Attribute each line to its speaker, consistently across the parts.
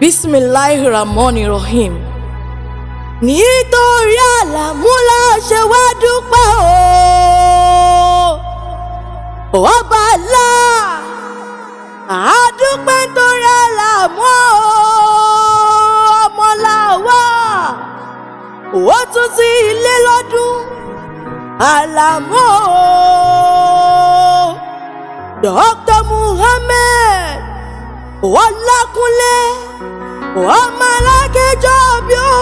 Speaker 1: Bismillahirrahmanirrahim. Nítorí Àlàmú la ṣe wá dúpẹ́ o. Ọba ńlá, àdúpẹ́ nítorí Àlàmú o. Ọmọ làwa, ó tún sí ilé lọ́dún. Àlàmú o. Dr. Muhammed Ọlákúnlé ọmọ alákẹjọ bí ó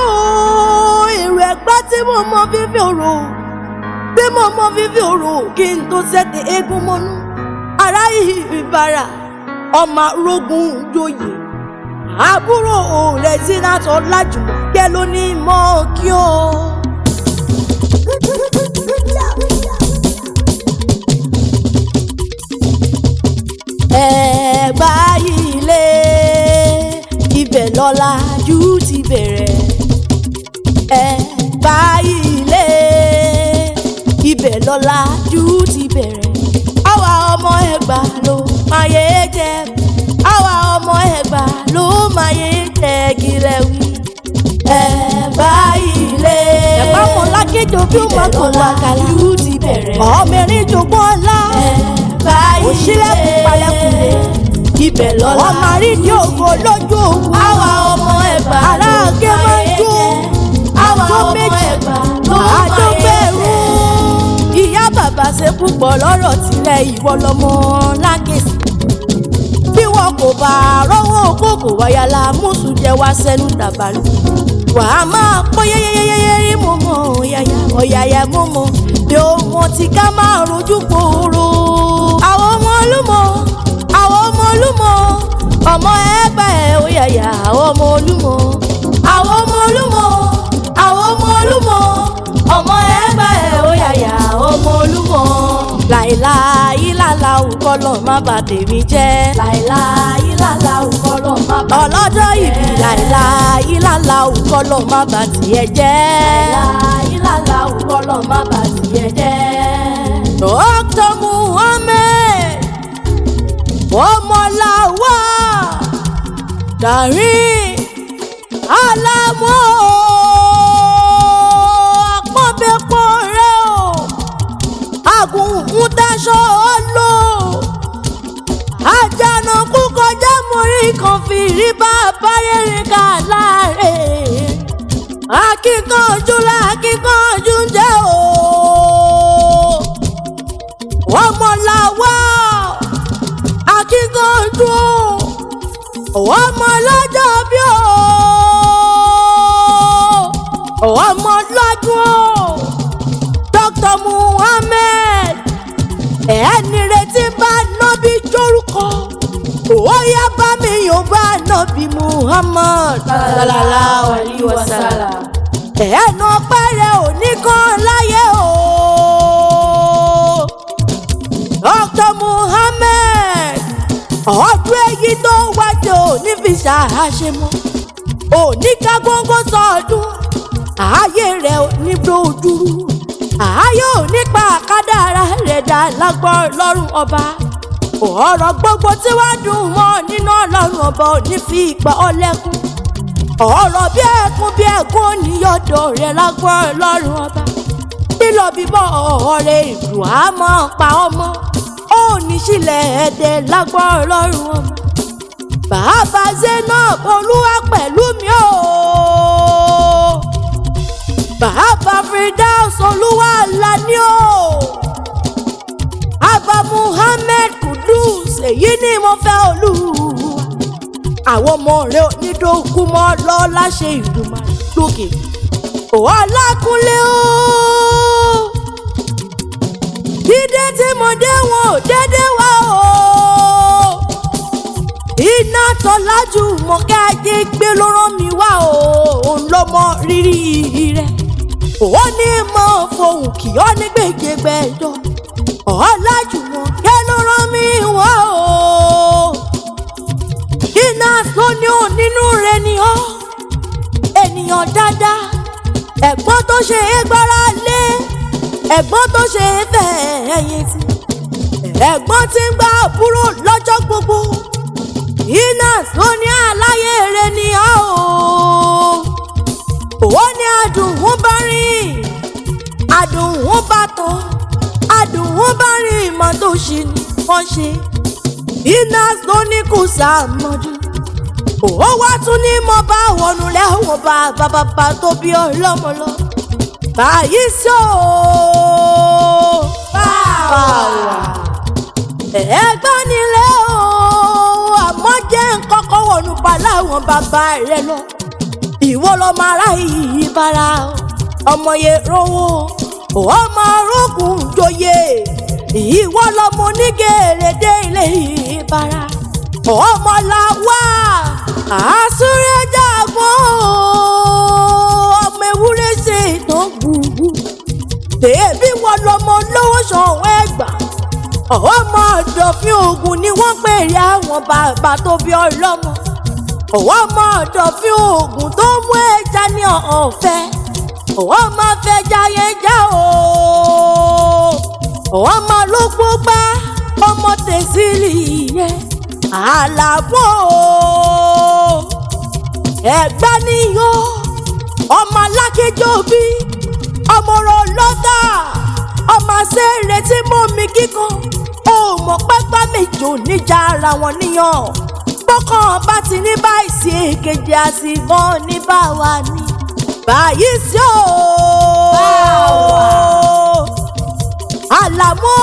Speaker 1: èrò Ẹ̀gbá tí mo mọ fífi òrò tí mo mọ fífi òrò kí n tó ṣẹ̀tẹ̀ eégún mọ́nú ará ìbára ọmọ arógun joyè àbúrò rẹ̀ sínátọ̀ Ọlájùmọ̀kẹ́ ló ní mọ́ kí o. Ẹ̀gbá ilé ibẹ̀ lọ́làjú ti bẹ̀rẹ̀. Ẹ̀gbá ilé ibẹ̀ lọ́làjú ti bẹ̀rẹ̀. Àwa ọmọ Ẹ̀gbá ló máa yé jẹ. Àwa ọmọ Ẹ̀gbá ló máa yé jẹ gílẹ̀ wí. Ẹ̀gbá ilé. Ẹ̀gbá mọ̀ lákèjọ bí ó máa kọ̀ wá kàlà. Ọmọ erin jogún ọlá. Ẹ̀gbá ilé. Òṣìlẹ̀kùn palẹ̀kùn lé. Ibẹ̀ lọ́la. Ọmọ àrídìí ògo lójú ògùn. Àwa ọmọ Ẹ̀gbá aláàgé máa ń jó. Àwa ọmọ Ẹ̀gbá ló máa ń bẹ̀rù. Ìyá bàbá ṣe púpọ̀ lọ́rọ̀ tilẹ̀ ìwọ lọ́mọ lákèsí. Bí wọn kò bá rọ́wọ́ kókò wáyà la mùsùn jẹ́ wá sẹ́nu tàbálù. Wàá máa pọ́ yẹ́yẹ́yẹ́yẹ́ rí mo mọ̀ ọ̀yàyà ọ̀yàyà mo mọ̀ bí ó mọ̀ tí ká máa rojú pòórò. Àwọn ọmọ olúmọ, àwọn ọmọ olúmọ, ọmọ Ẹ̀gbá ẹ̀ ọ̀yàyà àwọn ọmọ olúmọ. Àwọn ọmọ olúmọ, àwọn ọmọ olúmọ, ọmọ Ẹ̀gbá ẹ̀ ọ̀yàyà àwọn ọmọ olúmọ. Láìláìlàlà òkọlọ̀ má bà tèmi jẹ́. Láìláìlàlà òkọlọ̀ má bà tèmi jẹ́. Ọlọ́jọ́ ìbí láìláìlàlà òkọlọ̀ má bà tiẹ̀ jẹ́. Láìláìlàlà òkọlọ̀ má bà tiẹ̀ jẹ́. Dr. Muhammed Ọmọláwa Dàrí Àlàmú àpọ̀bẹ̀pọ̀ rẹ̀ o àgùntàṣọ lò àjànàkú kọjá mórí kan fi rí bàbá rere ká láre akíkanjú làkíkanjú ń jẹ́ o Ọmọláwa akíkanjú ọmọ lọ́jọ́ bí o ọmọ lọ́dún o Dr. Muhammed ẹni retí bá nọ́bí jórúkọ ó yá bá mi yóò bá nọ́bí Muhammad
Speaker 2: Sallallahu alayhi wa sallam.
Speaker 1: Ẹnu ọpẹ́ rẹ̀ ò ní kán láyé o Dr. Muhammed ọdún èyí tó wájú ò ní fi ṣàṣe mọ́ òní ká góńgó sọdún ààyè rẹ̀ ò ní dojúrú ààyè ò ní pa àkádàrá rẹ̀ dá lágbọ́n lọ́rùn ọba ọ̀rọ̀ gbogbo tí wàá dùn mọ́ nínú ọlọ́run ọba ò ní fi ìgbà ọlẹ́kùn ọ̀rọ̀ bí ẹkún bí ẹkún níyọ̀dọ̀ rẹ̀ lágbọ́n lọ́rùn ọba lílọ bíbọ̀ ọ̀rẹ́ ìlú àmọ́ pa ọmọ ó ní sílẹ̀ ẹ̀dẹ̀ lágbọ́n lọ́rùn ọba bàbá Zainab olúwa pẹ̀lú mi o bàbá Firdaus olúwa lani o bàbá Muhammed Kudus èyí ni mo fẹ́ olúwa àwọn ọmọ rẹ̀ onídógún mọ́ lọ́la ṣe ìdùnmọ̀ lókè Ọlákúnlé o dídé tí mo dé wọn ò dédé wá o iná tọ́lájú mọ̀kẹ́ ajé gbé ló rán mi wá o òun ló mọ rírì rẹ̀ ó ní mọ̀ fohùn kì ọ́ ní gbèjègbèjọ Ọlájùmọ̀kẹ́ ló rán mi wá o iná tó ní ò nínú rẹ̀ ni ọ́ ènìyàn dáadáa ẹ̀gbọ́n tó ṣe é gbára lé ẹ̀gbọ́n tó ṣe é fẹ́ ẹ̀yìn tì ẹ̀gbọ́n tí ń gba àbúrò lọ́jọ́ gbogbo. Inas ló ní aláyé rẹ ni ọ́ o. Ó ní adùn bá rìn, adùn bá tọ́, adùn bá rìn ìmọ̀ tó ṣì ní wọ́n ṣe. Inas ló ní kò sàmọ́dún. Ó wá tún ní mo bá wọnú lẹ́wọ̀n bá bàbá tó bí ọlọ́mọ lọ. Báyìí sọ báwa. Ẹ̀gbọ́n nílé o, àmọ́ jẹ́ nǹkan kan wọnú pa láwọn bàbá rẹ lọ. Ìwọ lọmọ ará yìí bára ọmọ yẹn rówó, ọmọ arógùn joyè. Ìwọ lọmọ onígèrè dé ilé ìbára. Ọmọ làwà àsúrẹ́jàgbọ́n ọmọ ewúrẹ́ ṣe ìtàn gbùgbù. Tèébí wọn lọmọ olówó ṣọ̀wọ́n ẹgbà. Ọmọ ọ̀dọ̀fin Ògùn ni wọ́n pè rí àwọn bàbá tó bí ọlọ́mọ. Ọmọ ọ̀dọ̀fin Ògùn tó mú ẹja ní ọ̀fẹ́. Ọmọ fẹja yẹn já o. Ọmọ ló gbógbá ọmọ tẹ̀sílì yẹn. Àlàbò ẹ̀gbá níyó ọmọ alákejì òbí ọmọ ọ̀rọ̀ lọ́tà ọmọ àṣẹrẹ tí mú mi kíkan ó mọ̀ pápá méjì ò níjà ara wọn níyàn bọ́kàn bá ti ní báyìí sí èkejì àsìmọ́ ní báwa ni báyìí sí o. Àlàmú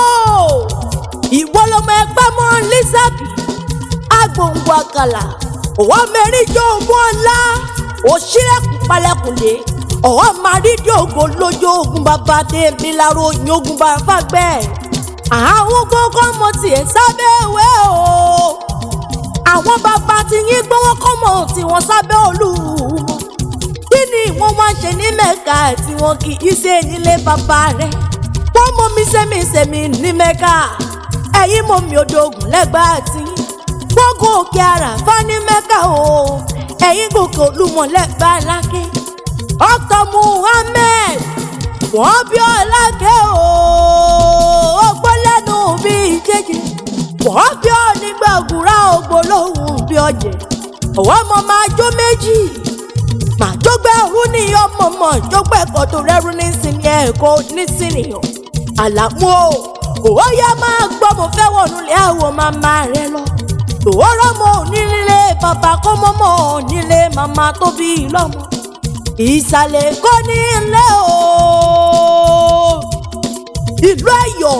Speaker 1: ìwọ lọmọ ẹgbẹ́ mọ́ Lísàbí agbòǹgbò àkàlà òwò mẹ́rin jọ ogún ọ̀la òṣìlẹ̀kùn palẹ̀kùnlé ọ̀wọ́ máa rí dí ògo lójú ogun bàbá tèmi láró ogun bàbá gbẹ. Àwọn gbogbo ọmọ tiẹ̀ sábẹ́ ìwé o. Àwọn bàbá ti yín gbọ́wọ́ kọ́mọ tí wọ́n sábẹ́ Olúmọ. Kí ni wọ́n wá ń ṣe ní Mẹ́ka tí wọ́n kì í ṣe nílé bàbá rẹ̀? Wọ́n mọ mi sẹ́mi ní Mẹ́ka. Ẹ̀yin mọ mi odò ògùn lẹ́gbàá tí. Wọ́n gun òkè Àràfá ní Mẹ́ka o. Ẹ̀yin gòkè Olúmọ lẹ́gbàá lákè. Dr. Muhammed wọ́n bí ọlákẹ́ o, ọgbọ́n lẹ́nu bí jẹ́jẹ́. Wọ́n bí ọ nígbà ògùrá ògbó lóhùn bí ọ̀jẹ̀. Ọwọ́ ọmọ máa jó méjì, màá jógbẹ́ ẹrú ní ọmọ mọ̀ jógbẹ́ ẹ̀kọ́ tó rẹ́rú nísìnyí ẹ̀kọ́ nísìnyí. Àlàmú o, òwò yá máa gbọ́ mo fẹ́ wọnú ilé àwọn màmá rẹ lọ. Òwòrọ̀ mo nílé bàbá kọ́ mọ́mọ́ nílé màmá tó bí lọ́mọ. Ìsàlẹ̀ kò ní ilé o. Ìlú Ẹ̀yọ̀,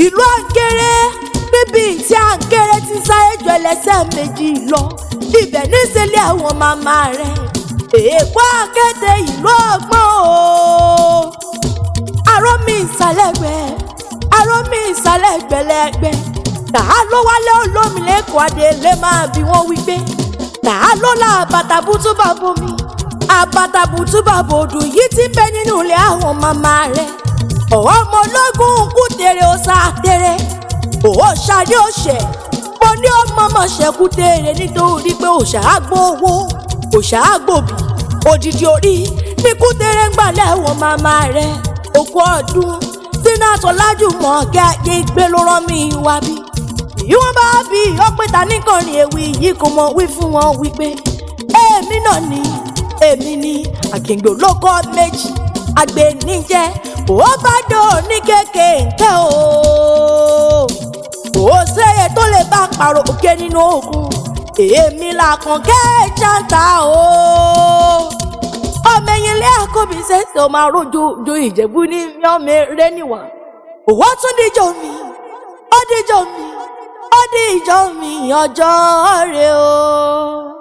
Speaker 1: ìlú Àǹkéré, níbi tí Àǹkéré ti sáré jọ ẹlẹ́sẹ̀ méjì lọ. Ibẹ̀ níṣẹ́lẹ̀ àwọn màmá rẹ̀. Èkó Àkété ìlú ọgbọ́n o. Arọ́ mi ìsàlẹ̀ gbẹ, arọ́ mi ìsàlẹ̀ gbẹlẹ́gbẹ́. Tàá ló wálé olómi lẹ́kọ̀ọ́ adélé máa bí wọ́n wí pé. Tàá ló la bàtà bútú bá bomi. Àbàtàbùtù bàbò òdù yìí ti bẹ nínú ilé àwọn màmá rẹ̀. Ọmọ ológun kú tèrè ọ̀sà tèrè. Òwò ṣadé òṣè. Mo ní ọmọ ọmọ ṣẹ̀kú tèrè nítorí pé òṣà àgbò owó, òṣà àgbòbí, òdìdí orí ní kú tèrè ń gbàlẹ̀ àwọn màmá rẹ̀. Òkú ọdún sínú àtọ̀lájùmọ̀ kí ayé gbé ló rán mi wá bí. Ìwọ̀n bá bí ọ̀pẹ̀ta nìkànnì ewì yìí kò mọ̀ wí fún wọn wípé èmi náà ni èmi ni àkìngbò lóko méjì àgbẹ̀níjẹ́ ó bá dò ní kékèké o. Ó ṣeyẹ tó lè bá pàrọ̀ òkè nínú òkun èmi làkànkẹ́ jàǹtà o. Ọmọ ẹ̀yìn ilé àkọ́bí ṣẹ̀ṣẹ̀ máa rojo jo Ìjẹ̀bú ní yánmi rẹ́ níwà. Òwò tún díjọ́ mi, ó díjọ́ mi, ó díjọ́ mi ọjọ́ rẹ o.